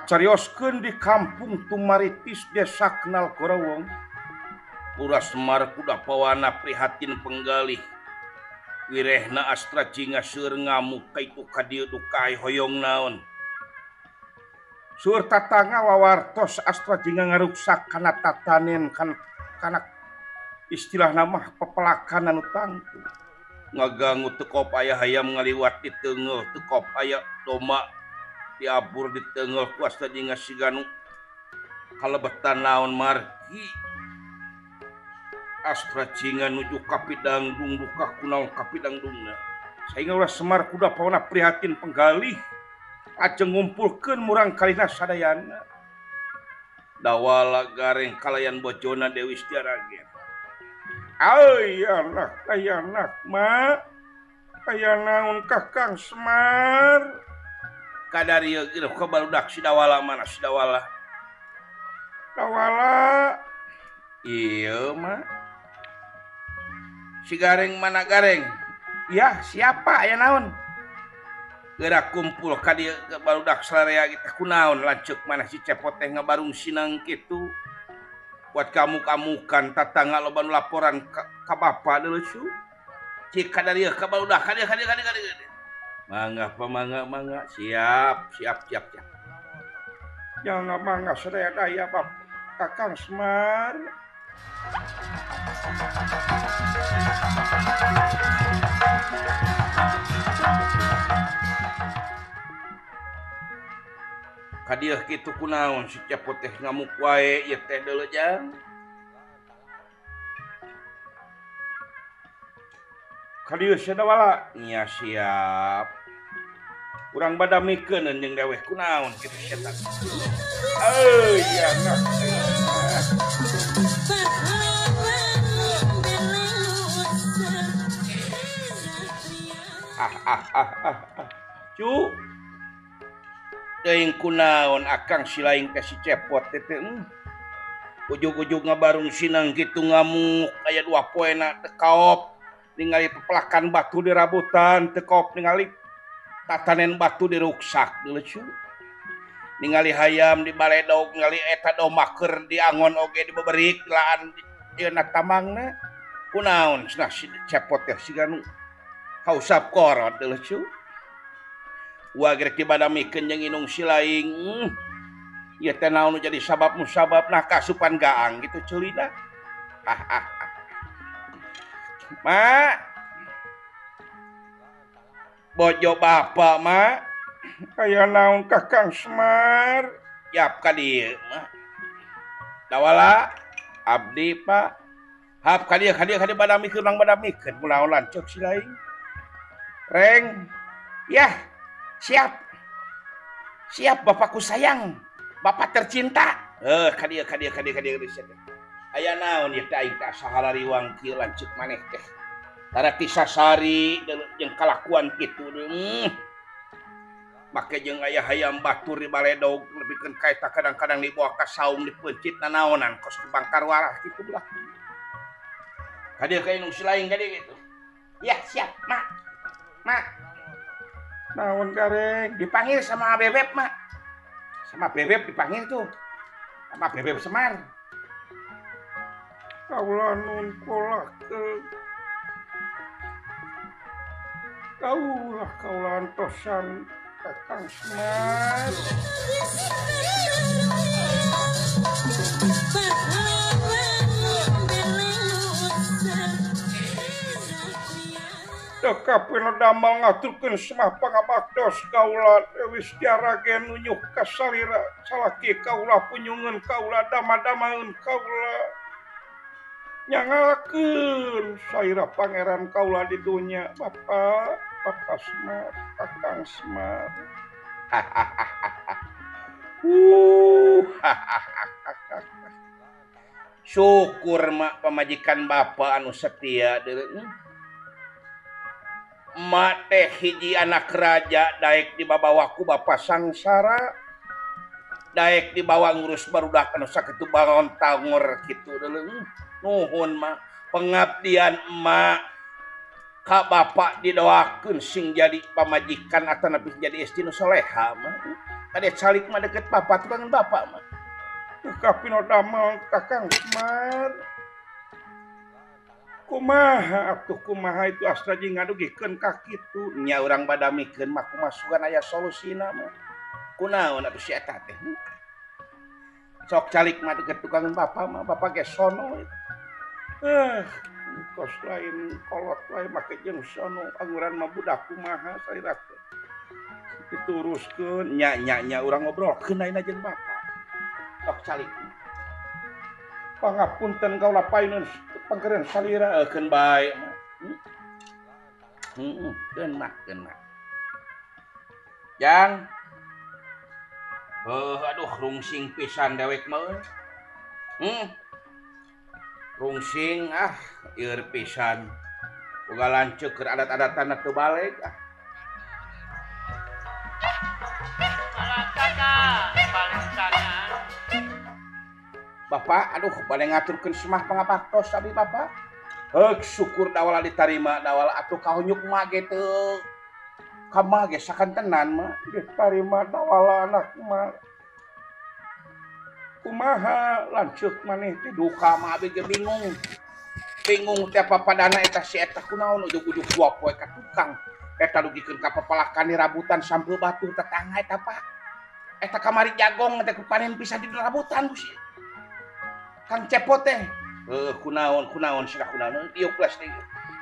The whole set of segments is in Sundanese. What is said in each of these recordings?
Kacarioskeun di kampung Tumaritis Desa Kenal Gorowong. Lurah Semar kuda pawana prihatin penggalih. Wirehna Astra Jingga seueur ngamuk ka itu ka dieu duka hoyong naon. Seueur tatangga wawartos Astra Jingga ngaruksak kana tatanen kana istilahna mah pepelakan anu tangtu. Ngagangu teu kop aya hayam ngaliwat di teungeuh, teu kop aya domba diabur di teungeuh ku Astra Jingga siganu kalebetan naon margi. Astra Jingga nuju kapidangdung duka kunaon kapidangdungna. Sainga ulah Semar kuda pawana prihatin penggalih ajeng ngumpulkeun murang kalina sadayana. Dawala gareng kalayan bojona Dewi Setiaragen. Ay anak, ay anak ma, aya naon Kakang Semar? Kadar ieu geus ka barudak si Dawala mana si Dawala? Dawala ieu mah. Si Gareng mana Gareng? Ya, siapa aya naon? Geura kumpul ka dieu barudak sararea kita kunaon lanceuk mana si Cepot teh ngabarung sinang kitu. Buat kamu-kamukan tatangga loba nu laporan ka bapa deuleu cu. Cik ka dieu ka barudak ka dieu ka dieu ka dieu. Mangga pamangga mangga siap siap siap siap. Jangan mangga sadaya daya bap Kakang Semar. Kadieu kitu kunaon si Cepot teh ngamuk wae ieu teh deuleu jang. Kadieu sia Dawala? Nya siap. Urang badamikeun jeung deweh kunaon kitu sia teh. Euy anak. Ah ah ah ah. Cu. Teuing kunaon akang si laing teh si Cepot teh teh. Ujug-ujug ngabarung sinang kitu ngamuk aya dua poena teu kaop ningali pepelakan batu di rabutan teu kaop ningali tatanen batu diruksak deuleu cu. Ningali hayam di baledog ningali eta domba keur diangon oge dibeberik laan ieu na tambangna. Kunaon cenah si Cepot teh siga nu kausap korot deuleu cu. Wah gerek dibadamikeun jeung inung si laing. Ieu teh naon nu jadi sabab musabab nah kasupan gaang gitu ceulina. Ah ah ah. Ma. Bojo bapa ma. Aya naon Kakang Semar? Yap ka dieu mah. Dawala abdi Pak. Hap ka dieu ka dieu ka dieu badamikeun urang badamikeun kunaon lanceuk si laing. Reng. Yah. Siap. Siap bapakku sayang. Bapak tercinta. Ka dieu ka dieu ka dieu ka dieu. Aya naon ieu teh aing teh sahalariwang kieu lanceuk maneh teh. Tara tisasari jeung kalakuan kitu deui. Make jeung aya hayam batur di baledog nepikeun ka eta kadang-kadang dibawa ka saung dipeuncit nanaonan kos di bangkar warah kitu belah. Ka dieu ka indung si laing ka dieu kitu. Ya siap, Mak. Mak. Naon Gareng? Dipanggil sama Bebeb, Mak. Sama Bebeb dipanggil tuh. Sama Bebeb Semar. Kaula nun kolakeun. Kaulah kaula antosan Kakang Semar. Kapena damel ngaturkeun semah pangabaktos kaula Dewi Setiaragen nunyuh ka salira salaki kaula punyungeun kaula dama-damaeun kaula nyangalakeun saira pangeran kaula di dunya Bapak Bapak Semar Kakang Semar. Syukur mak pamajikan bapak anu setia deui. Mak teh hiji anak raja daek dibabawa ku bapa sangsara daek dibawa ngurus barudak anu sakitu bangon tangor kitu deuleu. Nuhun mak pengabdian emak ka bapak didoakeun sing jadi pamajikan atanapi jadi istri nu soleha mah. Kade calik mah deket bapak tukangan bapak mah. Kapino damel Kakang Semar. Kumaha atuh kumaha itu astra jeung ngadugikeun ka kitu nya urang badamikeun mah kumasukan aya solusina mah. Kunaon atuh si eta teh? Sok calik mah deket tukangan bapak mah, bapak ge sono. Kos lain kolot wae make jeung sono anguran mah budak kumaha salira teh. Dituruskeun nya nya nya urang ngobrolkeun ayeuna jeung bapak. Sok calik. Pangapunten kaula painun pangkeureun salira keun bae. Heeh, keun mah keun mah. Jang. Aduh rungsing pisan dewek mah euy. Rungsing ah ieur pisan. Boga lanceuk keur adat-adatan teu balik ah. Bapak, aduh bade ngaturkeun semah pangabaktos abdi bapak. Heuk syukur dawala ditarima dawala atuh kahunyuk mah ge teu. Kamah ge sakantenan mah ditarima dawala anak mah. Kumaha lanceuk maneh teh duka mah abdi ge bingung. Bingung teh papadana eta si eta kunaon ujug-ujug dua poe ka tukang. Eta dugikeun ka papalakan rabutan sampeu batur tetangga eta Pak. Eta kamari jagong teh panen pisan di rabutan ku si Kang Cepot teh. Kunaon kunaon sia kunaon diuk kelas teh.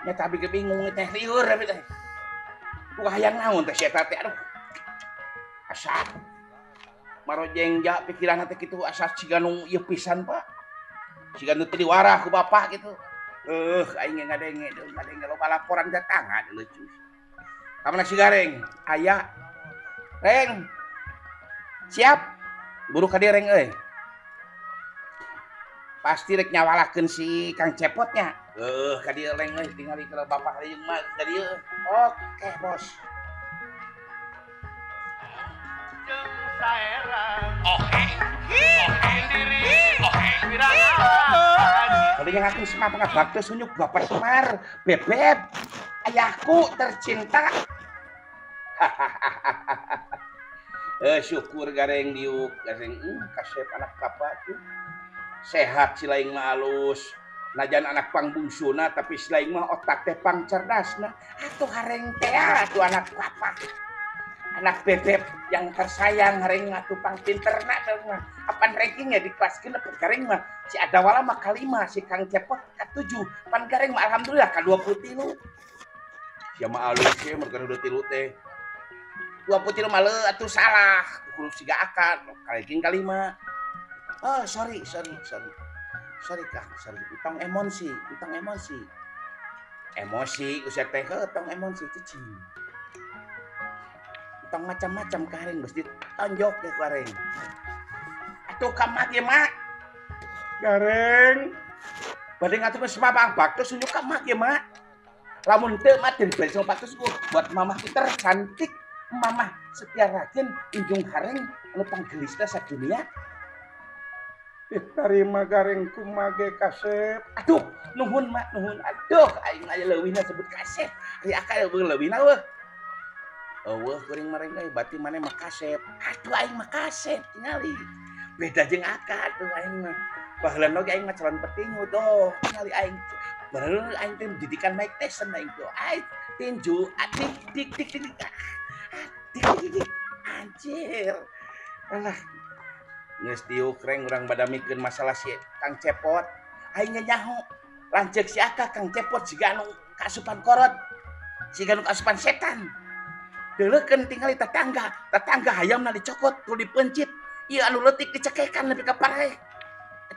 Nya abdi ge bingung teh lieur abdi teh. Buka hayang naon teh si eta teh aduh. Asa marojeng ja pikiran teh kitu asa siga nu ieu pisan Pak. Siga nu teu diwarah ku bapak kitu. Aing ge ngadenge deui ngadenge loba laporan tetangga lucu. Ka mana si Gareng? Aya. Reng. Siap. Buru ka dieu Reng euy. Pasti rek nyawalakeun si Kang Cepotnya. Ka dieu Reng euy tingali kalau bapak jeung mah ka dieu. Oke, bos. Kalau yang aku semua pengabaktos sunyuk Bapak Semar, bebeb, ayahku tercinta. Syukur Gareng diuk, Gareng kasep anak bapak tuh. Sehat si lain mah alus. Najan anak pangbungsuna tapi si lain mah otak teh pangcerdasna. Atuh hareng teh atuh anak bapak. Anak bebeb yang tersayang hareng atuh pang pinterna mah. Apan rankingnya di kelas genep Gareng mah si Adawala mah ka-5, si Kang Cepot ka-7. Pan Gareng mah alhamdulillah ka-23. Sia mah alus ye mun kana 23 teh. 23 mah leuh atuh salah. Kudu siga akan ranking ka-5. Oh, sorry. Sorry Kang, sorry. Utang emosi, utang emosi. Emosi usia teh tong emosi cicing. Utang macam-macam ka hareng geus ditonjok deh ku hareng. Atuh ka mak ye mak. Gareng. Bade ngaturkeun semah pangabaktos unjuk ka mak ye mak. Lamun teu mah diberi sama baktos buat mamahku tercantik, mamah setia rajin, injung hareng anu panggelisna sadunia. Diterima Gareng kumage kasep. Aduh, nuhun mak, nuhun. Aduh, aing aya leuwihna sebut kasep. Ari akal leuwihna eueuh. Eueuh kuring mareng euy, berarti maneh mah kasep. Aduh aing mah kasep tingali. Beda jeung akal tuh aing mah. Baheula oge aing mah calon petinju tuh. Tingali aing. Baheula aing teh didikan Mike Tyson aing tuh. Aing tinju adik dik dik dik. Dik dik dik. Anjir. Alah. Geus diuk Reng urang badamikeun masalah si Kang Cepot. Aing nyaho lanceuk si Aka Kang Cepot siga anu kaasupan korot. Siga anu kaasupan setan. Deuleukeun tingali tetangga, tetangga hayamna dicokot kudu dipencit. Ieu anu leutik dicekekan nepi ka pareh.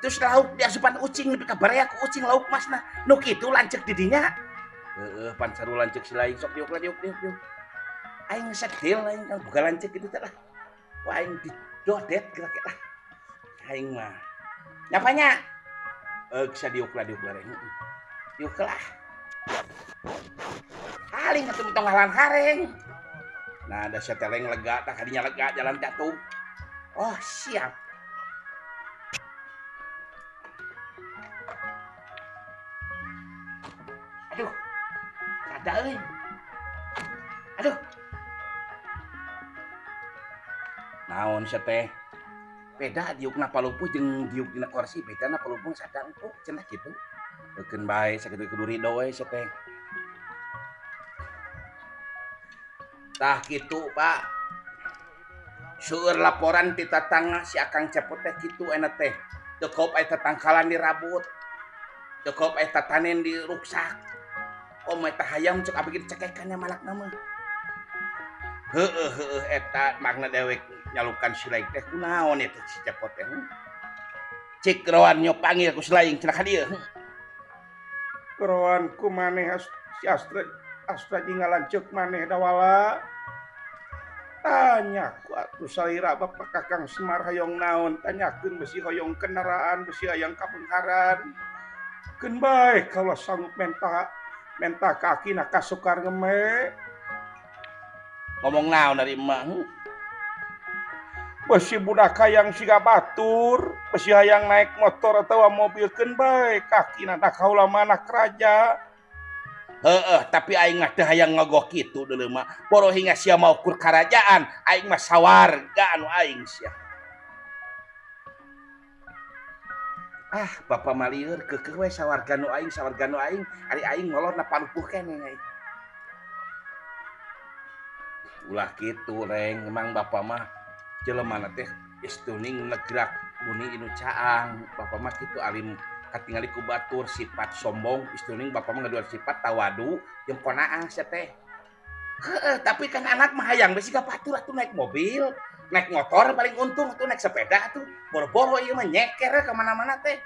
Terus lauk diasupan ucing nepi ka baraya ku ucing lauk masna. Nu kitu lanceuk di dinya. Heeh, pan saru lanceuk si lain sok diuk lah diuk diuk diuk. Aing sedil aing kang boga lanceuk kitu teh lah. Wah aing didodet gerak lah. Aing mah. Nyapanya? Bisa diuk lah diuk lah reng. Diuk lah. Haling atuh tong ngalan hareng. Nah, da seteleng lega tah kadinya lega jalan teh atuh. Oh, siap. Aduh. Kada euy. Aduh. Naon sia teh? Beda diukna palupuh jeung diuk dina kursi bedana palupuh sadar empuk cenah kitu. Eukeun bae sakitu kudu ridho we sia teh. Tah kitu Pak. Seueur laporan ti tatangga si Akang Cepot teh kitu ena teh. Teu kop aya tatangkalan dirabut. Teu kop aya tatanen diruksak. Oh mah eta hayam cek abdi dicekekan nya malakna mah. Heueuh heueuh eta makna dewek nyalukan silaing teh kunaon eta si Cepot teh. Cik geroan nyopanggil ku silaing cenah ka dieu. Geroan ku maneh si Astra Astra jeung ngalanceuk maneh dawala. Tanya ku atuh salira Bapak Kakang Semar hoyong naon, tanyakeun besi hoyong kendaraan, besi hayang kabeungharan. Keun bae kaula sanggup menta menta ka akina ka Sukar Ngeme. Ngomong naon dari emak? Besi budak hayang siga batur, besi hayang naik motor atawa mobil keun bae kakina da kaula mah anak raja. Heeh, tapi aing mah teu hayang ngogoh kitu deuleu mah. Boro hingga sia mau ukur karajaan, aing mah sawarga anu aing sia. Ah, bapak mah lieur keukeuh we sawarga nu aing, sawarga nu aing, ari aing ngolorna palupuh keneh aing. Ulah kitu reng, emang bapak mah jelemana teh geus tuning negrak buni inu caang. Bapak mah kitu alim katingali ku batur sifat sombong istuning bapak mah ngaduan sifat tawadu jeung qonaah sia teh. Heeh, tapi kan anak mah hayang besi ka batur atuh naik mobil, naik motor paling untung atuh naik sepeda atuh. Boro-boro ieu mah nyeker ka mana-mana teh.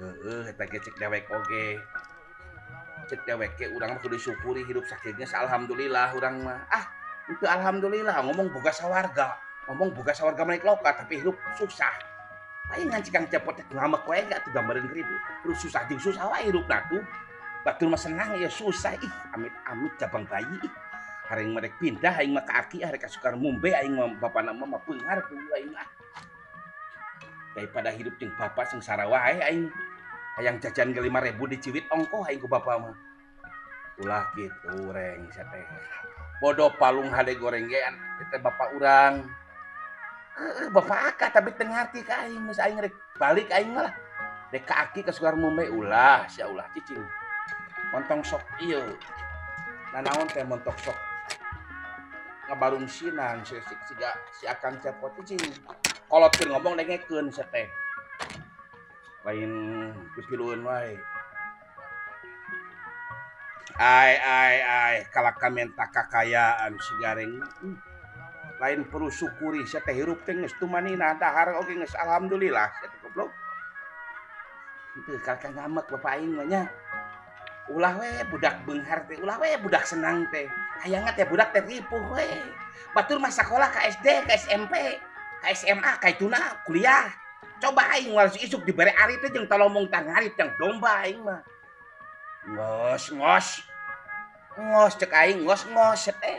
Heeh, eta ge cek dewek oge. Cek dewek ge urang mah kudu disyukuri hidup sakieu geus alhamdulillah urang mah. Ah, itu alhamdulillah ngomong boga sawarga, ngomong boga sawarga naik loka tapi hidup susah. Aing ngan Kang Cepot teh ngamek wae gak tuh gambareun ribu. Terus susah jeung susah wae hirupna tuh. Batur mah senang ya susah ih, amit-amit cabang bayi ih. Hareng mah rek pindah aing mah ka aki arek ka Sukar Mumbe aing mah bapana mah mah beunghar kudu aing mah. Daripada hidup jeung bapak sengsara wae aing. Hayang jajan ge 5.000 diciwit ongkoh aing ku bapak mah. Ulah kitu reng sia teh. Bodoh palung hade goreng ge teh bapak urang. Heeh, bapak akak tapi teu ngarti ka aing geus aing rek balik aing mah lah. Rek ka aki ka Sukar Mumbe ulah sia ulah cicing. Montong sok ieu. Nanaon teh montok sok ngabarung sinang si siga si Akang Cepot cicing. Kolot keur ngomong dengekeun sia teh. Lain pipilueun wae. Ai ai ai kalaka menta kakayaan si gareng. Lain perlu syukuri sia teh hirup teh geus tumanina dahar oge geus alhamdulillah sia teh goblok. Henteu kalaka ngamek bapak aing mah nya. Ulah we budak beunghar teh, ulah we budak senang teh. Hayangna teh budak teh ripuh we. Batur mah sakola ka SD, ka SMP, ka SMA, ka ituna kuliah. Coba aing waras isuk dibere ari teh jeung tolomong tangarit jeung domba aing mah. Ngos ngos. Ngos cek aing ngos ngos teh.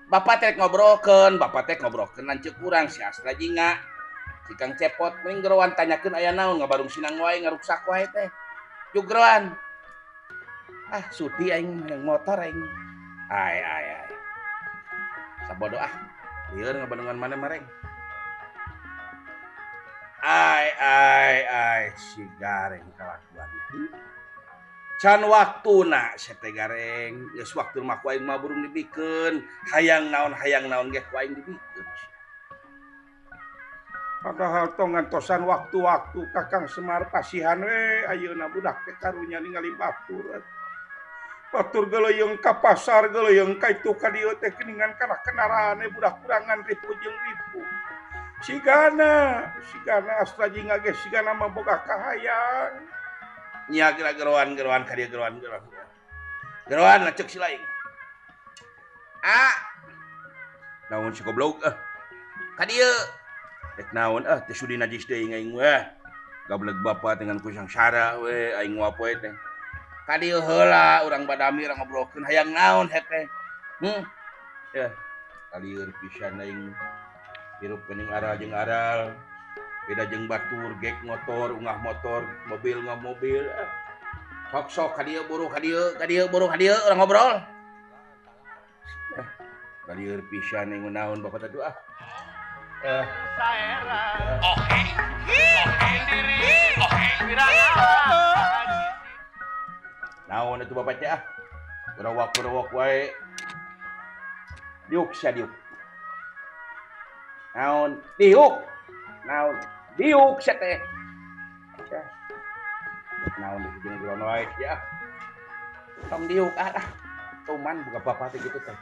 Bapak teh ngobrolkeun, bapak teh ngobrolkeun lanceuk urang si Astra Jingga. Si Kang Cepot mending geroan tanyakeun aya naon ngabarung sinang wae ngaruksak wae teh. Yuk geroan. Ah, sudi aing yang motor aing. Ai ai ai. Sabodo ah. Lieur ngabandungan maneh mareng. Ai ai ai si gareng kalakuan. Can waktuna sia teh gareng, geus waktu mah ku aing mah burung dibikeun, hayang naon ge ku aing dibikeun. Padahal tong ngantosan waktu-waktu Kakang Semar pasihan we ayeuna budak teh karunya ningali batur. Batur geleung ka pasar geleung ka itu ka dieu teh geuningan kana kendaraane budak kurangan ripu jeung ripu. Sigana, sigana Astra Jingga ge sigana mah boga kahayang. Nya geura geroan-geroan ka dieu geroan-geroan. Geroan ngecek si lain. Ah. Naon si goblok ah. Ka dieu. Rek naon ah teu sudi najis deui aing weh. Gableg bapa dengan ku sangsara we aing wapoe teh. Ka dieu heula urang badami urang ngobrolkeun hayang naon he teh. Ya, kalieur pisan aing. Hirup geuning aral jeung aral. Beda jeung batur, gek motor, ungah motor, mobil ungah mobil. Sok-sok ka dieu buru ka dieu buru ka dieu urang ngobrol. Balieur pisan naon bapak teh ah. Naon itu bapak teh ah. Gerawak-gerawak wae. Diuk sia diuk. Naon diuk. Naon diuk sia teh. Naon di jeung geron wae sia. Tong diuk ah. Tuman buka bapak teh gitu teh.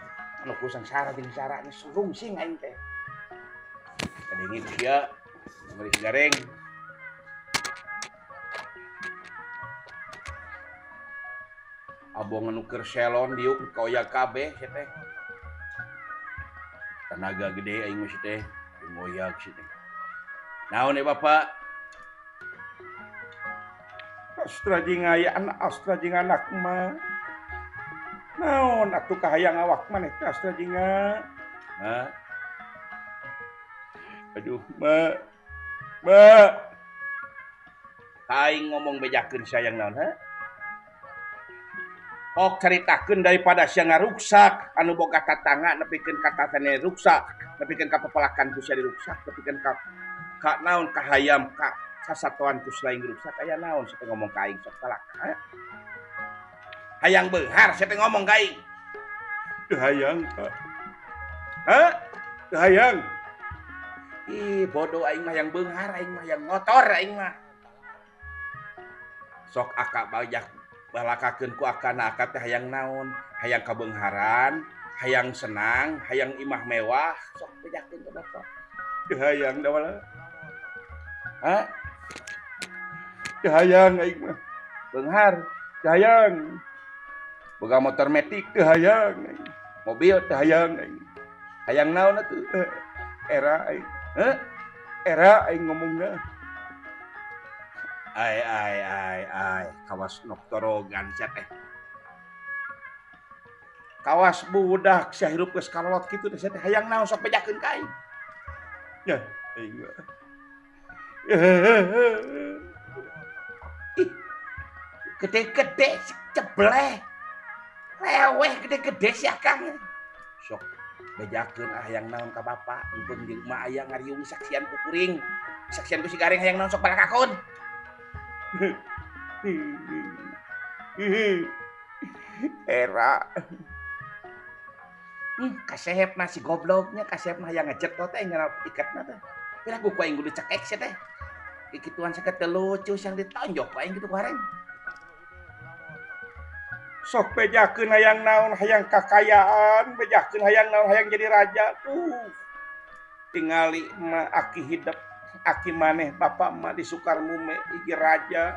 Anu ku sangsara jeung sarana surungsing aing teh. Kadengin sia meuli gareng. Abong anu keur selon diuk kaoya kabeh sia teh. Tenaga gede aing mah sia teh, ngoyak sia teh. Naon ya bapak? Astra jeung aya anak, astra jeung anak mah. Naon atuh kahayang awak maneh teh astra jinga? Hah? Aduh, ma. Ma. Aing ngomong bejakeun sayang naon, ha? Oh, caritakeun daripada sia ngaruksak anu boga tatangga nepikeun ka tatane ruksak, nepikeun ka pepelakan ku sia diruksak, nepikeun ka naon kahayam ka sasatoan ku selain diruksak aya naon sia ngomong ka aing sok talaka, ha? Hayang beunghar sia teh ngomong ka aing. Teu hayang, Pak. Hah? Teu hayang. Ih, bodoh aing mah hayang beunghar, aing mah hayang motor aing mah. Sok akak bajak balakakeun ku akana akak teh hayang naon? Hayang kabeungharan, hayang senang, hayang imah mewah, sok bejakeun ka bapak. Teu hayang da wala. Hah? Teu hayang aing mah. Beunghar, teu hayang. Boga motor metik teu hayang, mobil teu hayang aing. Hayang naon atuh? Era aing. Heh? Era aing ngomongna. Ai ai ai ai, kawas noktorogan sia teh. Kawas budak sia hirup geus kalolot kitu teh sia teh hayang naon sok bejakeun ka aing. Ya, aing mah. Ih. Gede-gede cebleh. Leweh gede-gede sia Kang. Sok bejakeun ah hayang naon ka bapak, mumpung jeung emak aya ngariung saksian ku kuring. Saksian ku si Gareng hayang naon sok balakakon. Era. Kasehepna si gobloknya, kasehepna hayang ngejetot teh ngarap ikatna teh. Piraku ku aing kudu cekek sia teh. Kikituan sakete lucu yang ditonjok ku aing kitu ku hareng. Sok bejakeun hayang naon hayang kakayaan, bejakeun hayang naon hayang jadi raja tuh. Tingali mah aki hidep, aki maneh bapak mah di Sukarmume hiji raja.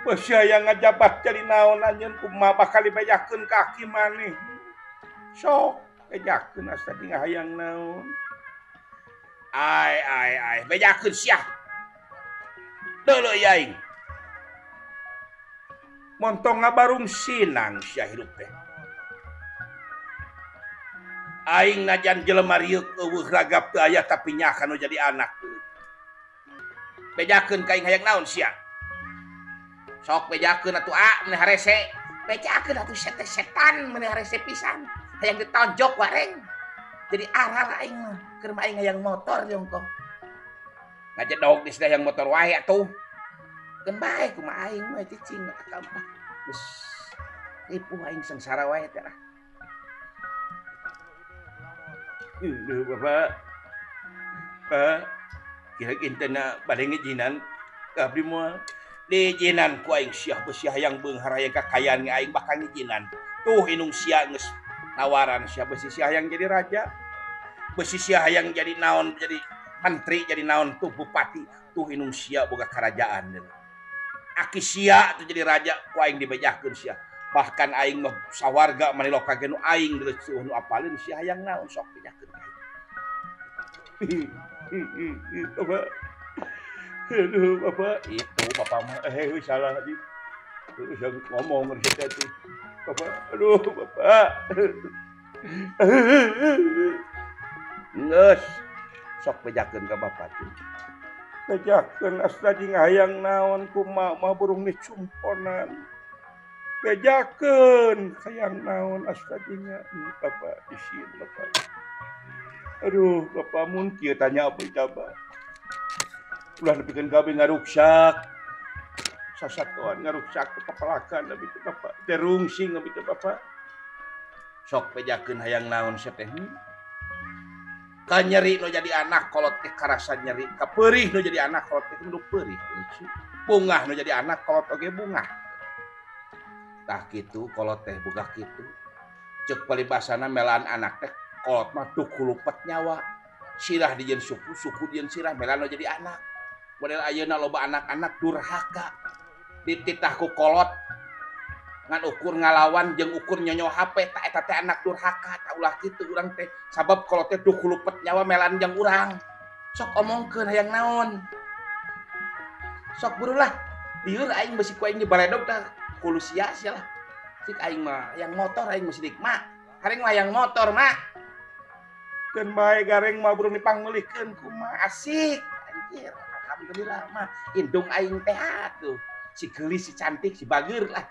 Beusi hayang ngajabat jadi naon anjeun kumaha bakal dibejakeun ka aki maneh. Sok bejakeun asa tinggal hayang naon. Ai ai ai bejakeun sia. Deuleu aing. Montong ngabarung sinang sia hirup teh. Aing najan jelema rieuk eueuh ragap teu aya tapi nyah kanu jadi anak. Bejakeun ka aing hayang naon sia? Sok bejakeun atuh a meuni harese. Bejakeun atuh sia teh setan meuni harese pisan. Hayang ditonjok wareng. Jadi aral aing mah keur mah aing hayang motor jongkoh. Ngajedog geus hayang motor wae atuh. Keun bae kumaha aing mah cicing akam mah. Geus ripuh aing sengsara wae teh lah. Duh bapak. Pak, kira kintena bade ngijinan ka abdi moal. Diijinan ku aing sia beusi hayang beunghar hayang kakayaan ge aing bakal ngijinan. Tuh inung sia geus nawaran sia beusi sia hayang jadi raja. Beusi sia hayang jadi naon, jadi menteri, jadi naon tuh bupati. Tuh inung sia boga karajaan. Aki sia tuh jadi raja ku aing dibejakeun sia. Bahkan aing mah sawarga maniloka ge nu aing geus nu apaleun sia hayang naon sok bejakeun ka aing. Bapak. Aduh, bapak. Itu bapak mah salah tadi. Saya ngomong ngerti tadi. Bapak, aduh, bapak. Geus sok bejakeun ka bapak tuh. Bejakeun asa jeung hayang naon kumaha mah burung dicumponan. Bejakeun hayang naon astagnya Bapak isin Bapak. Aduh, Bapak mun kieu tanya apa coba. Ulah nepikeun gawe ngaruksak. Sasatoan ngaruksak papalakan abi teh Bapak. Teh rungsing abi teh Bapak. Sok bejakeun hayang naon sia teh. Ka nyeri nu jadi anak kolot teh karasa nyeri, ka peurih nu jadi anak kolot teh kudu peurih. Bungah nu jadi anak kolot oge bungah. Tah kitu kolot teh boga kitu. Ceuk palibasana melaan anak teh kolot mah tukulupet nyawa. Sirah dijieun suku, suku dijieun sirah melaan nu jadi anak. Model ayeuna loba anak-anak durhaka. Dititah ku kolot ngan ukur ngalawan jeung ukur nyonyo HP ta eta teh anak durhaka ta ulah kitu urang teh sabab kolot teh dukulupet nyawa melaan jeung urang. Sok omongkeun hayang naon. Sok burulah lieur aing besi ku aing dibaledog tah kudu sia-sia lah. Cik aing mah hayang motor aing mah sidik mak. Haring mah hayang motor mak. Keun bae gareng mah burung dipangmeulikeun kumaha asik anjir. Alhamdulillah mah indung aing teh atuh. Si geulis si cantik si bageur lah.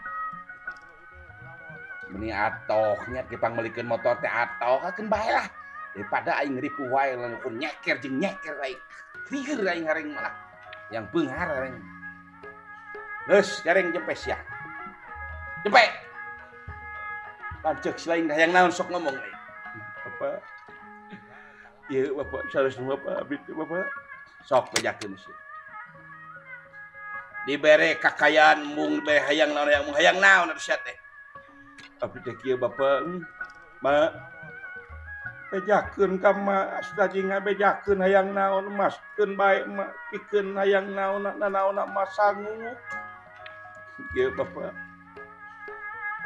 Meni atoh nya dipangmeulikeun motor teh atoh keun bae lah. Daripada aing ripuh wae lamun nyeker jeung nyeker aing. Lieur aing haring malah. Yang beunghar aing. Geus gareng jempes ya. Jempe. Lanceuk selain hayang naon sok ngomong aing. Bapak. Ieu Bapak sanes Bapak abdi teh Bapak. Sok bejakeun sih. Dibere kakayaan mung dibere hayang naon hayang mung hayang naon atuh sia teh. Abdi teh kieu Bapak, Ma. Bejakeun ka ma astajinga bejakeun hayang naon maskeun bae ma pikeun hayang naon nanaonna mah sangu. Kieu Bapak.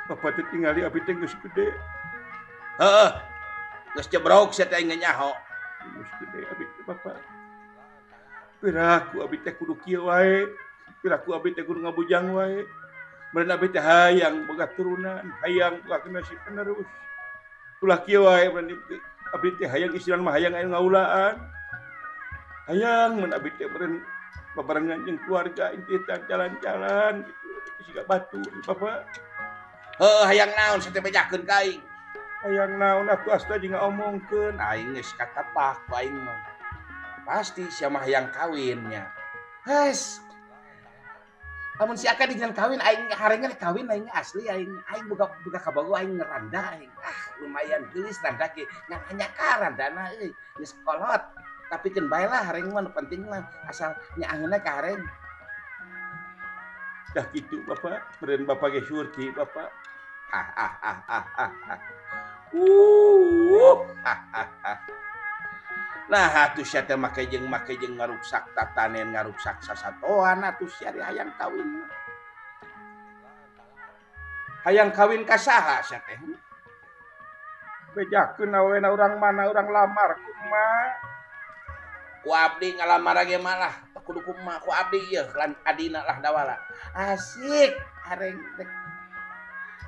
Bapak teh tingali abdi teh geus gede. Heeh. Geus jebrok sia teh nyaho. Geus gede abdi teh Bapak. Piraku abdi teh kudu kieu wae. Piraku abdi teh kudu ngabujang wae. Meureun abdi teh hayang boga turunan, hayang boga generasi penerus. Ulah kieu wae meureun abdi teh hayang istilah mah hayang aya ngaulaan. Hayang mun abdi teh meureun babarengan jeung keluarga inti teh jalan-jalan gitu siga batu Bapak. Heuh hayang naon sia teh bejakeun ka aing. Hayang naon atuh asta jeung ngaomongkeun aing geus katapak ku aing mah. Pasti sia mah hayang kawin nya. Heus. Lamun si Aka dijieun kawin aing harengan kawin aing asli aing aing boga boga kabogo aing ngeranda aing. Ah lumayan geulis randa ge ngan anyaka randana euy geus kolot. Tapi keun bae lah hareng mah nu penting mah asal nyaaheunna ka hareng. Dah kitu Bapak, meureun Bapak ge surti Bapak. Ah ah ah ah ah. Ah ah ah. Nah atuh sia teh make jeung ngaruksak tatanen ngaruksak sasatoan atuh sia hayang kawin. Hayang kawin ka saha sia teh? Bejakeun awena urang mana urang lamar kumaha? Ku abdi ngalamar ge malah kudu kumaha ku abdi ieu lan adina lah dawala. Asik areng rek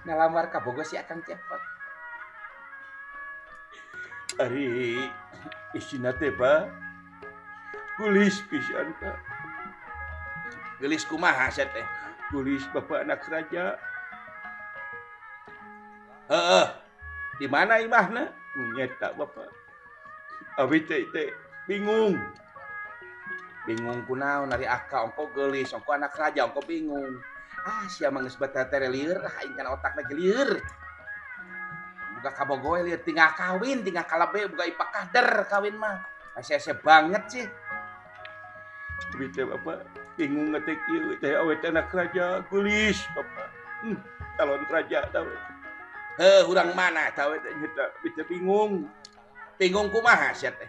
ngalamar ka bogo si Akang Cepot. Ari isina teh Pak gulis pisan Pak. Geulis kumaha sia teh? Gulis Bapak anak raja. Heeh. Di mana imahna? Nyeta Bapak. Abi teh bingung. Bingung kunaon ari Aka ongko geulis, ongko anak raja, ongko bingung. Ah sia mah geus batere lieur lah aing kana otakna ge lieur. Buka kabogoe lieur tinggal kawin, tinggal kalebe buka ipah kader kawin mah. Hese banget sih. Abi teh Bapak bingung teh kieu teh awe teh anak raja geulis Bapak. Calon raja tah we. Heuh urang mana tah we teh nyeta abi teh bingung. Bingung kumaha sia teh?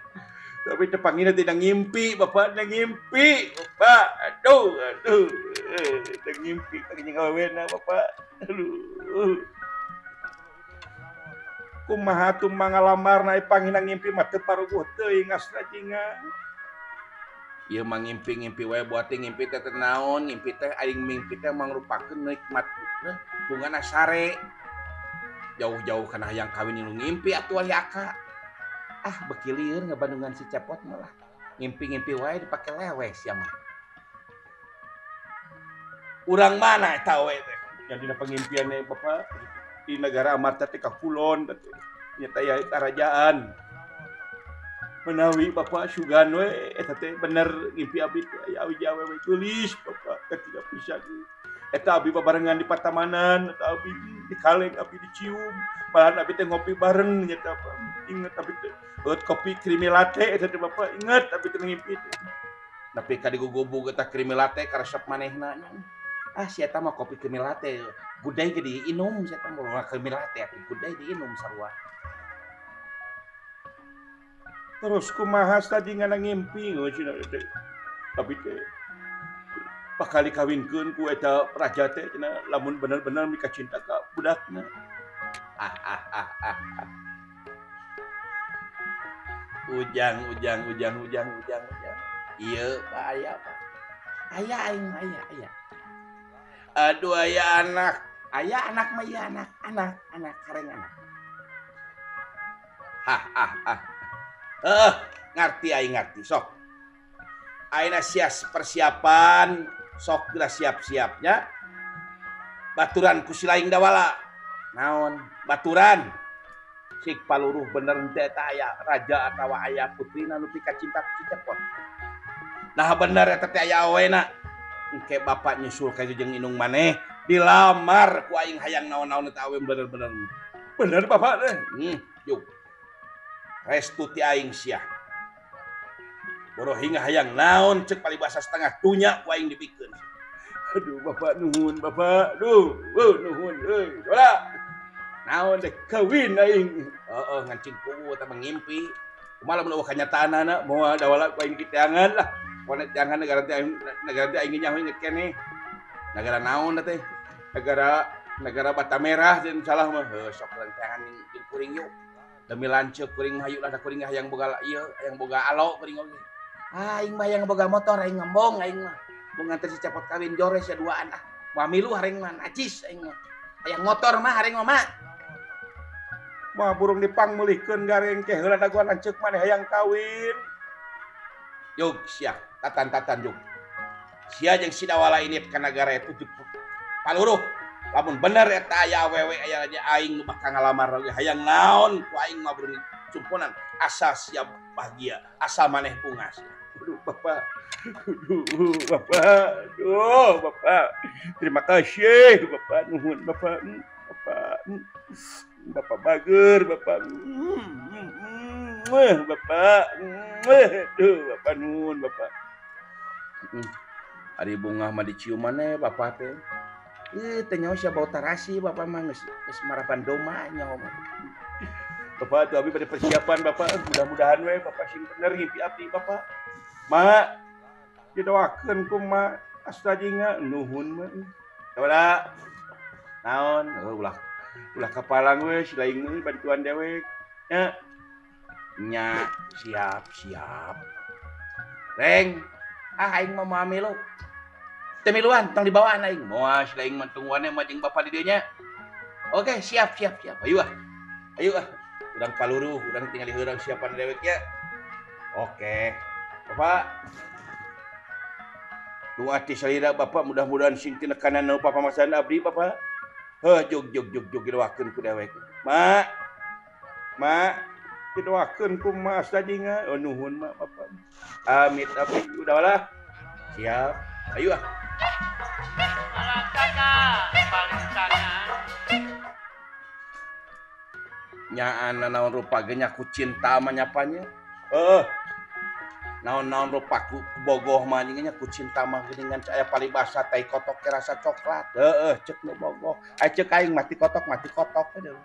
Tapi teh pangina teh ngimpi Bapak, teh ngimpi Bapak. Aduh aduh. Teh ngimpi teh jeung awena Bapak. Aduh. Kumaha atuh mangalamarna pangina ngimpi mah teu paruguh teuing asrajinga. Ieu mah ngimpi-ngimpi wae buat ngimpi teh teu naon, ngimpi teh aing mimpi teh mangrupakeun nikmat bungana sare. Jauh-jauh kana hayang kawin nu ngimpi atuh ari Aka. Ah beuki lieur ngabandungan si Cepot malah. Ngimpi-ngimpi wae dipake lewes sia mah. Urang mana eta we teh? Yang dina pangimpian Bapak di negara Amarta teh ka kulon teh nyata aya karajaan. Menawi Bapak sugan we eta teh bener ngimpi abdi teh aya awewe geulis Bapak katiga pisan. Eta abdi babarengan di patamanan, eta abdi di kaleng abdi dicium, malahan abdi teh ngopi bareng nyata Bapak. Ingat abdi teh buat kopi krimi latte eta teh Bapak inget abdi teh ngimpi teh. Nepi ka digugubug eta krimi latte karesep manehna nya. Ah si eta mah kopi krimi latte, gudai ge diinum si eta mah krimi latte atuh gudai diinum sarua. Terus kumaha tadi ngana ngimpi cenah teh. Tapi teh bakal dikawinkeun ku eta raja teh cenah lamun bener-bener mika cinta ka budakna. Ah ah ah ah. Ujang ujang ujang ujang ujang ujang. Ieu Pak aya Pak. Aya aing aya aya. Aduh aya anak mah ieu anak anak anak kareng anak. Hah ah ah. Ngarti aing ngarti sok. Ayeuna sias persiapan sok geura siap-siapnya. Baturan ku si laing dawala. Naon? Baturan. Sik paluruh bener henteu eta aya raja atawa aya putrina nu pikacinta ku si Cepot. Nah bener eta teh aya awena. Engke bapak nyusul ka jeung indung maneh dilamar ku aing hayang naon-naon eta awe bener-bener. Bener bapak teh. Yuk. Restu ti aing sia. Boro hingga hayang naon cek palibasa setengah dunya ku aing dibikeun. Aduh bapak nuhun bapak. Duh, nuhun euy. Wala. Naon dek kawin aing. Heeh, ngancing kuwu eta mah ngimpi. Kumaha lamun eueuh kanyataanana moal dawala ku aing kiteangan lah. Pokona jangan negara teh aing nyaho inget keneh. Negara naon teh? Negara Bata Merah jeung salah mah. Heuh sok rencangan jeung kuring yuk. Demi lanceuk kuring mah hayu lah da kuring hayang boga ieu, hayang boga alo kuring oge. Ah aing mah hayang boga motor aing ngembong aing mah. Mun nganter si Cepot kawin jores ya duaan ah. Moal milu hareng mah najis aing mah. Hayang motor mah hareng mah mak. Mah burung dipangmeulihkeun gareng ke heula dagoan lanceuk maneh hayang kawin. Yuk sia, tatan-tatan yuk. Sia jeung si Dawala ini ka nagara itu paluruh. Lamun bener eta aya awewe aya aja aing nu bakal ngalamar oge hayang naon ku aing mah burung cumponan asa siap bahagia, asa maneh bungas. Aduh bapak. Aduh bapak. Aduh bapak. Terima kasih bapak nuhun bapak. Bapak. Bapak bager bapak. Bapak. Aduh bapak nuhun bapak. Ari bungah mah dicium maneh bapak teh. Teh nyaho sia bau tarasi bapak mah geus maraban doma nyaho mah. Bapak tuh abi pada persiapan bapak mudah-mudahan we bapak sing bener ngimpi abdi bapak. Mak didoakeun ku mak astajinga nuhun mah. Dawala. Naon? Heuh ulah ulah kapalang we si laing mah bantuan dewek. Nya. Nya siap siap. Reng, ah aing mah moal milu. Teu miluan tong dibawaan aing. Moal si laing mah tungguan mah jeung bapak di dieu nya. Oke, siap siap siap. Ayo ah. Ayo ah. Urang paluruh, urang tinggal heurang siapan dewek nya. Oke. Bapak. Doa ti salira bapak mudah-mudahan sing tinekanan nu papamasan abdi bapak. Heuh jug jug jug jug didoakeun ku dewek. Mak. Mak didoakeun ku mak astajinga. Oh nuhun mak bapak. Amit abdi udah lah. Siap. Ayo ah. Nyaan naon rupa ge nya ku cinta mah nyapanya. Heeh. Naon-naon rupa ku bogoh mah nya ku cinta mah geuningan aya palibasa tai kotok ke rasa coklat. Heeh, ceuk nu bogoh. Aya ceuk aing mati kotok aduh.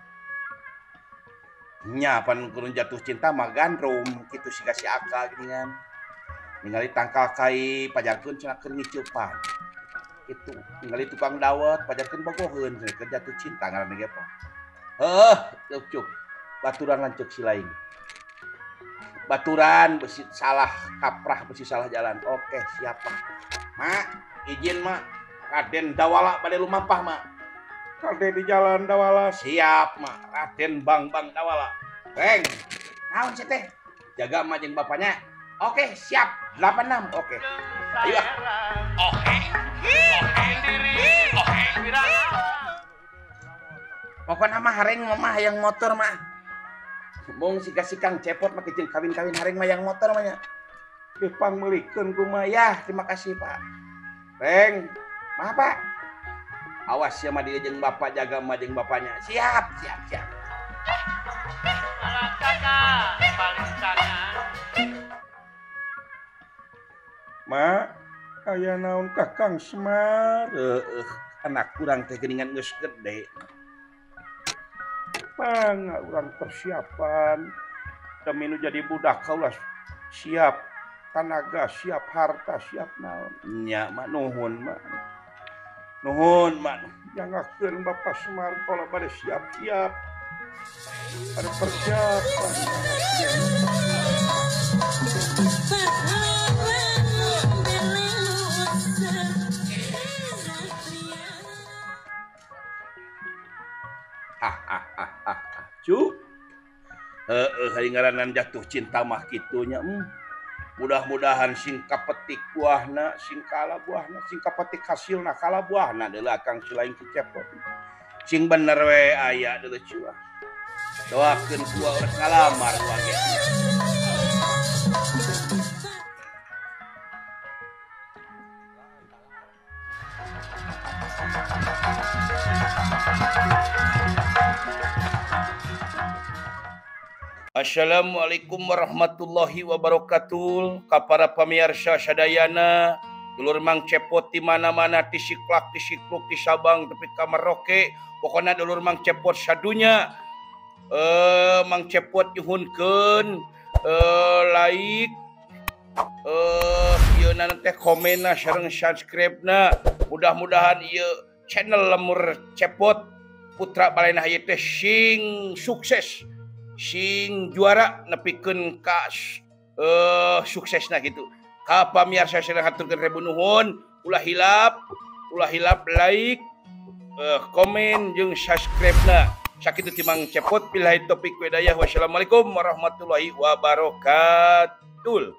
Nya pan kurun jatuh cinta mah gandrum kitu siga si Aka geuningan. Ningali tangkal kai pajarkeun cenah keur ngiceupan. Itu ningali tukang dawet pajarkeun bogoheun cenah keur jatuh cinta ngaranna ge apa. Heuh, cuk. Baturan lanceuk si laing. Baturan besi salah kaprah besi salah jalan. Oke, siap Pak. Mak, izin Mak. Raden Dawala bade lumampah Mak. Raden di jalan Dawala. Siap Mak. Raden Bang Bang Dawala. Reng. Naon sih teh? Jaga mak jeung bapaknya. Oke, siap. 86. Oke. Ayo. Oke. Pokokna mah hareng mah hayang motor mah. Mung si Kang Cepot mah kecil kawin-kawin hareng mah yang motor mah nya. Pang meulikeun kumaha ya, terima kasih Pak. Reng, mah Pak. Awas ya mah dia jeung bapak jaga mah jeung bapaknya. Siap, siap, siap. Ma, aya naon Kakang Semar? Anak urang teh geuningan geus gede. Mangga urang persiapan demi nu jadi budak kaulah siap tanaga, siap harta, siap naon. Nya mah nuhun mah. Nuhun mah. Jangakeun Bapak Semar kalau bade siap-siap. Ada persiapan. Cu. Heeh, hari ngaranan jatuh cinta mah kitunya. Mudah-mudahan sing kapetik buahna, sing kala buahna, sing kapetik hasilna kala buahna deuleu Akang si lain si Cepot. Sing bener we aya deuleu cu. Doakeun ku urang ngalamar wae. Assalamualaikum warahmatullahi wabarakatuh. Ka para pamirsa sadayana, dulur Mang Cepot di mana-mana, di Siklak, di Sikluk, di Sabang, tepi ka Merauke, pokona dulur Mang Cepot sadunya. Mang Cepot nyuhunkeun like, ieu teh komenna sareng subscribe-na. Mudah-mudahan ieu channel Lemur Cepot Putra Balena ieu teh sing sukses, sing juara nepikeun ka suksesna gitu. Ka pamirsa sareng haturkeun ribu nuhun, ulah hilap like, komen jeung subscribe-na. Sakitu ti Mang Cepot, billahi taufik wa hidayah. Wassalamualaikum warahmatullahi wabarakatuh.